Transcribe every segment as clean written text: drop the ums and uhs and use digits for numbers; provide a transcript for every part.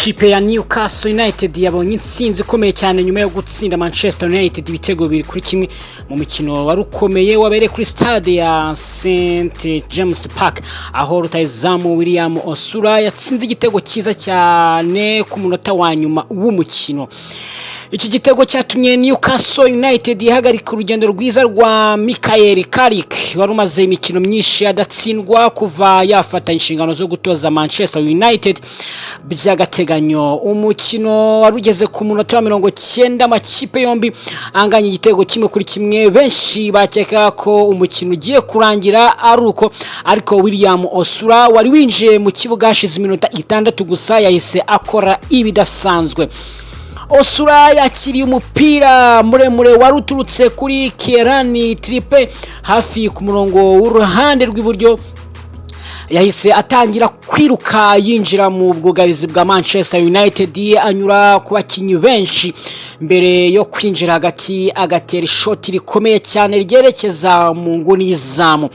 Ikipe ya Newcastle United yabonye intsinzi ikomeye cyane nyuma yo gutsinda Manchester United ibitego 2-1 mu mukino wari ukomeye wabereye kuri stade ya St James Park, aho rutahizamu William Osula yatsinze igitego cyiza cyane ku munota wa nyuma w'umukino. Iki gitego cyatumye Newcastle United ihagarika urugendo rwiza rwa Michael Carrick, wari umaze imikino myinshi adatsindwa kuva yafata inshingano zo gutoza Manchester United by'agateganyo. Umukino wari ugeze ku munota wa 90, amakipe yombi anganya igitego 1-1. Benshi bakeka ko umukino ugiye kurangira ari uko, ariko William Osula wari winjiye mu kibuga hashize iminota 6 gusa yahise akora ibidasanzwe. Osula yakiriye umupira muremure wari uturutse kuri Kieran Trippier hafi ku murongo w'uruhande rw'iburyo, yahise atangira kwiruka yinjira mu bwugarizi bwa Manchester United, anyura ku bakinnyi benshi mbere yo kwinjira hagati agatera ishoti rikomeye cyane ryerekeza mu nguni y'izamu.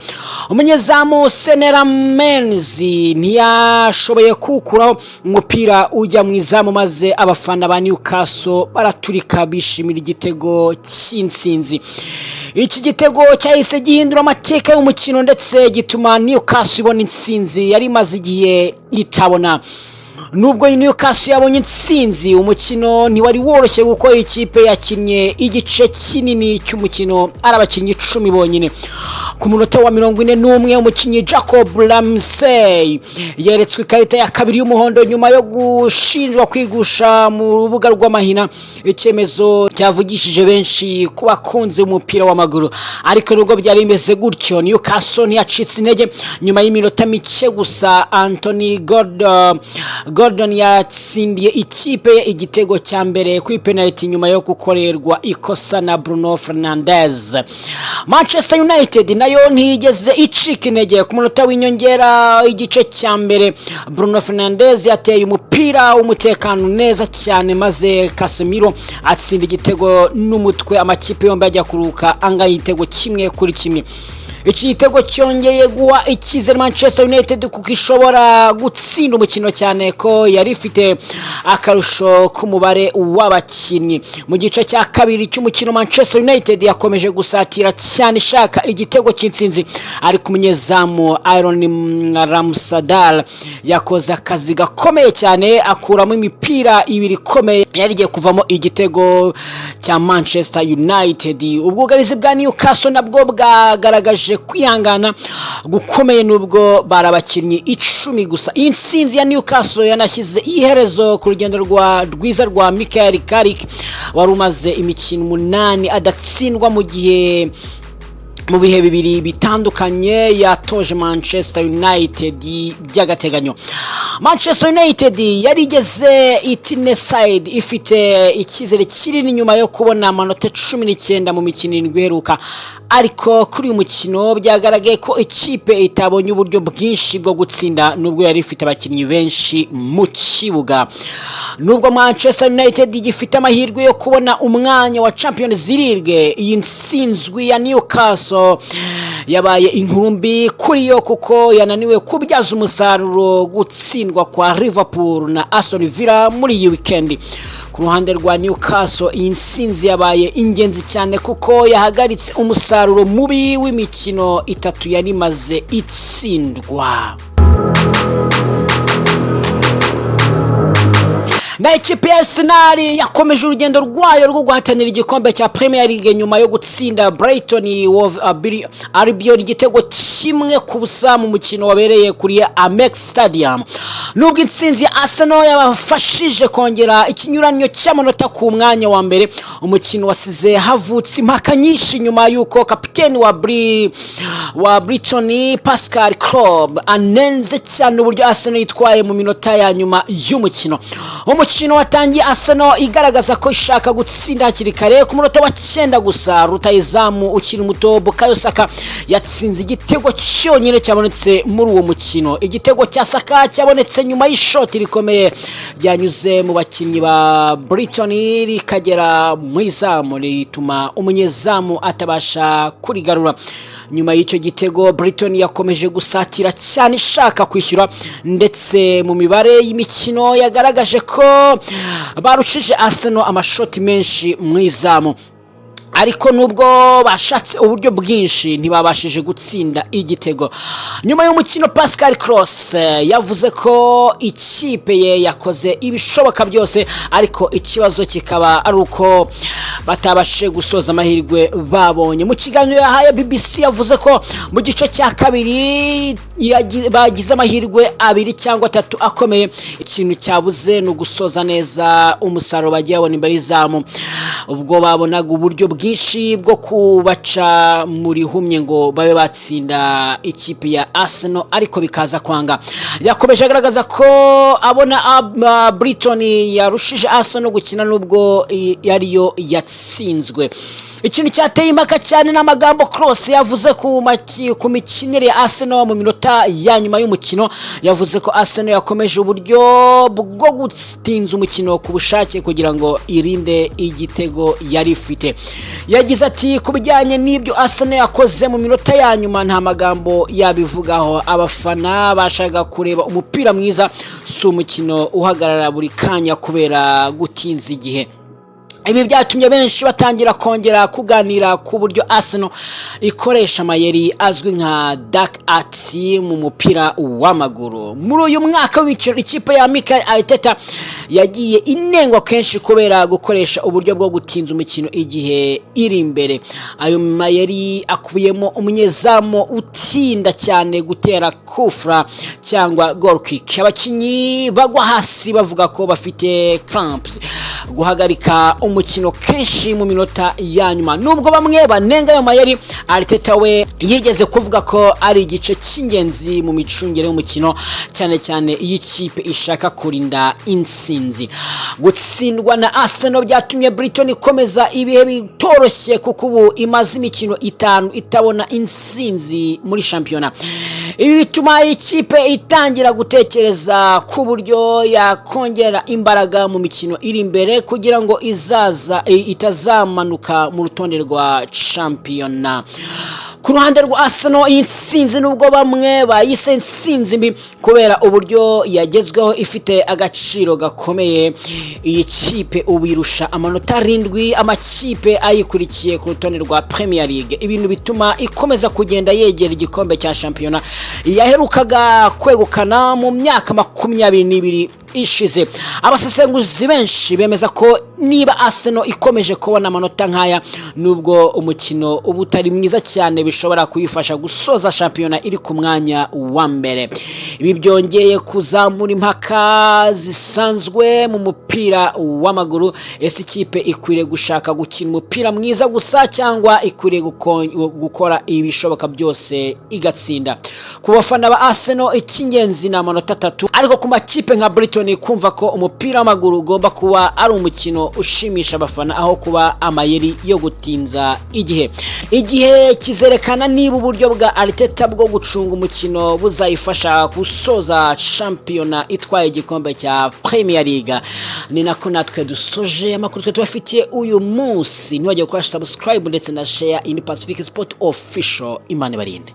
Umunyezamu Senne Lammens ntiyashoboye kuwukuraho, umupira ujya mu izamu, maze abafana ba Newcastle baraturika bishimira igitego cy'intsinzi. Iki gitego cyahise gihindura amateka y'umukino ndetse gituma Newcastle ibona intsinzi yari imaze igihe itabona. Nubwo Newcastle yabonye intsinzi, umukino ntiwari woroshye kuko ikipe yakinnye igice kinini cy'umukino ari abakinnyi 10 bonyine. Ku munota wa 41, umukinnyi Jacob Ramsey yeretswe ikarita ya kabiri y'umuhondo nyuma yo gushinjwa kwigusha mu rubuga rw'amahina, icyemezo cyavugishije benshi ku bakunzi b'umupira w'amaguru. Ariko nubwo byari bimeze gutyo, Newcastle ntiyacitse intege. Nyuma y'iminota mike gusa, Anthony Gordon yatsindiye ikipe ye igitego cya mbere kuri penalty nyuma yo gukorerwa ikosa na Bruno Fernandes. Manchester United nayo ntiyigeze icika intege. Ku munota w'inyongera igice cya mbere, Bruno Fernandes yateye umupira w'umutekano neza cyane, maze Casemiro atsinda igitego n'umutwe. Amakipe yombi ajya kuruhuka anganya igitego 1-1. Iki gitego cyongeye guha icyizere Manchester United kuko ishobora gutsinda umukino, cyane ko yari ifite akarusho k'umubare w'abakinnyi. Mu gice cya kabiri cy'umukino, Manchester United yakomeje gusatira cyane ishaka igitego cy'intsinzi, ariko umunyezamu Aaron Ramsdale yakoze akazi gakomeye cyane, akuramo imipira ibiri ikomeye yari igiye kuvamo igitego cya Manchester United. Ubwugarizi bwa Newcastle nabwo bwagaragaje kwihangana gukomeye nubwo bari abakinnyi 10 gusa. Iyi ntsinzi ya Newcastle yanashyize iherezo ku rugendo rwa rwiza rwa Michael Carrick, wari umaze imikino 8 adatsindwa mu gihe mu bihe bibiri bitandukanye yatoje Manchester United by'agateganyo. Manchester United yari igeze i Tyneside ifite icyizere kinini nyuma yo kubona amanota 19 mu mikino 7 iheruka, ariko kuri uyu mukino byagaragaye ko ikipe itabonye uburyo bwinshi bwo gutsinda nubwo yari ifite abakinnyi benshi mu kibuga. Nubwo Manchester United igifite amahirwe yo kubona umwanya wa Champions League, iyi ntsinzwi ya Newcastle yabaye inkuru mbi kuri yo kuko yananiwe kubyaza umusaruro gutsindwa kwa Liverpool na Aston Villa muri iyi weekend. Ku ruhande rwa Newcastle, iyi ntsinzi yabaye ingenzi cyane kuko yahagaritse umusaruro mubi w'imikino 3 yari imaze itsindwa. Na ikipe ya Arsenal yakomeje urugendo rwayo rwo guhatanira igikombe cya Premier League nyuma yo gutsinda Brighton Hove Albion igitego 1-0 mu mukino wabereye kuri Amex Stadium. Nubwo intsinzi ya Arsenal yabafashije kongera ikinyuranyo cy'amanota ku mwanya wa mbere, umukino wasize havutse impaka nyinshi nyuma y'uko kapiteni wa Brighton Pascal Gross anenze cyane uburyo Arsenal yitwaye mu minota ya nyuma y'umukino. Umukino Umukino watangiye Arsenal igaragaza ko ishaka gutsinda hakiri kare. Ku munota wa 9 gusa, rutayizamu ukiri muto Bukayo Saka yatsinze igitego cyonyine cyabonetse muri uwo mukino. Igitego cya Saka cyabonetse nyuma y'ishoti rikomeye ryanyuze mu bakinnyi ba Brighton rikagera mu izamu, rituma umunyezamu atabasha kurigarura. Nyuma y'icyo gitego, Brighton yakomeje gusatira cyane ishaka kwishyura, ndetse mu mibare y'imikino yagaragaje ko barushije Arsenal amashoti menshi mu izamu, ariko nubwo bashatse uburyo bwinshi ntibabashije gutsinda igitego. Nyuma y'umukino, Pascal Gross yavuze ko ikipe ye yakoze ibishoboka byose, ariko ikibazo kikaba ari uko batabashije gusoza amahirwe babonye. Mu kiganiro yahaye BBC, yavuze ko mu gice cya kabiri bagize amahirwe abiri cyangwa atatu akomeye, ikintu cyabuze ni ugusoza neza umusaruro bagiye babona imbere y'izamu ubwo babonaga uburyo bwinshi bwo kubaca muri humye ngo babe batsinda ikipe ya Arsenal, ariko bikaza kwanga. Yakomeje agaragaza ko abona Brighton yarushije Arsenal gukina nubwo ariyo yatsinzwe. Ikintu cyateye impaka cyane n'amagambo Gross yavuze ku mikinire ya Arsenal mu minota ya nyuma y'umukino. Yavuze ko Arsenal yakomeje uburyo bwo gutinza umukino ku bushake kugira ngo irinde igitego yari ifite. Yagize ati: "Ku bijyanye n'ibyo Arsenal yakoze mu minota ya nyuma, nta magambo yabivugaho. Abafana bashaka kureba umupira mwiza, si umukino uhagarara buri kanya kubera gutinza igihe." Ibi byatumye benshi batangira kongera kuganira ku buryo Arsenal ikoresha amayeri azwi nka dark arts mu mupira w'amaguru. Muri uyu mwaka w'imikino, ikipe ya Mikel Arteta yagiye inengwa kenshi kubera gukoresha uburyo bwo gutinza umukino igihe iri imbere. Ayo mayeri akubiyemo umunyezamu utinda cyane gutera kufra cyangwa goal kick, abakinnyi bagwa hasi bavuga ko bafite cramps, guhagarika umukino kenshi mu minota ya nyuma. Nubwo bamwe banenga ayo mayeri, Arteta we yigeze kuvuga ko ari igice cy'ingenzi mu micungire y'umukino, cyane cyane iyo ikipe ishaka kurinda intsinzi. Gutsindwa na Arsenal byatumye Brighton ikomeza ibihe bitoroshye, kuko ubu imaze imikino 5 itabona intsinzi muri shampiyona. Ibi bituma ikipe itangira gutekereza ku buryo yakongera imbaraga mu mikino iri imbere kugira ngo izaza itazamanuka mu rutonde rwa shampiyona. Ku ruhande rwa Arsenal, iyi ntsinzi, nubwo bamwe bayise intsinzi mbi kubera uburyo yagezweho, ifite agaciro gakomeye. Iyi kipe ubu irusha amanota 7 amakipe ayikurikiye ku rutonde rwa Premier League, ibintu bituma ikomeza kugenda yegera igikombe cya shampiyona yaherukaga kwegukana mu myaka 22 ishize. Abasesenguzi benshi bemeza ko niba Arsenal ikomeje kubona amanota nk'aya nubwo umukino uba utari mwiza cyane, bishobora kuyifasha gusoza shampiyona iri ku mwanya wa mbere. Ibi byongeye kuzamura impaka zisanzwe mu mupira w'amaguru: ese ikipe ikwiriye gushaka gukina umupira mwiza gusa, cyangwa ikwiriye gukora ibishoboka byose igatsinda? Ku bafana ba Arsenal, icy'ingenzi ni amanota 3, ariko ku makipe nka Brighton, kumva ko umupira w'amaguru ugomba kuba ari umukino ushimisha abafana aho kuba amayeri yo gutinza igihe. Igihe kizerekana niba uburyo bwa Arteta bwo gucunga umukino buzayifasha gusoza shampiyona itwaye igikombe cya Premier League. Ni nako natwe dusoje amakuru twe tubafitiye uyu munsi. Ntiwajya gukora subscribe ndetse na share. In Pacific Sport Official, Imana ibarinde.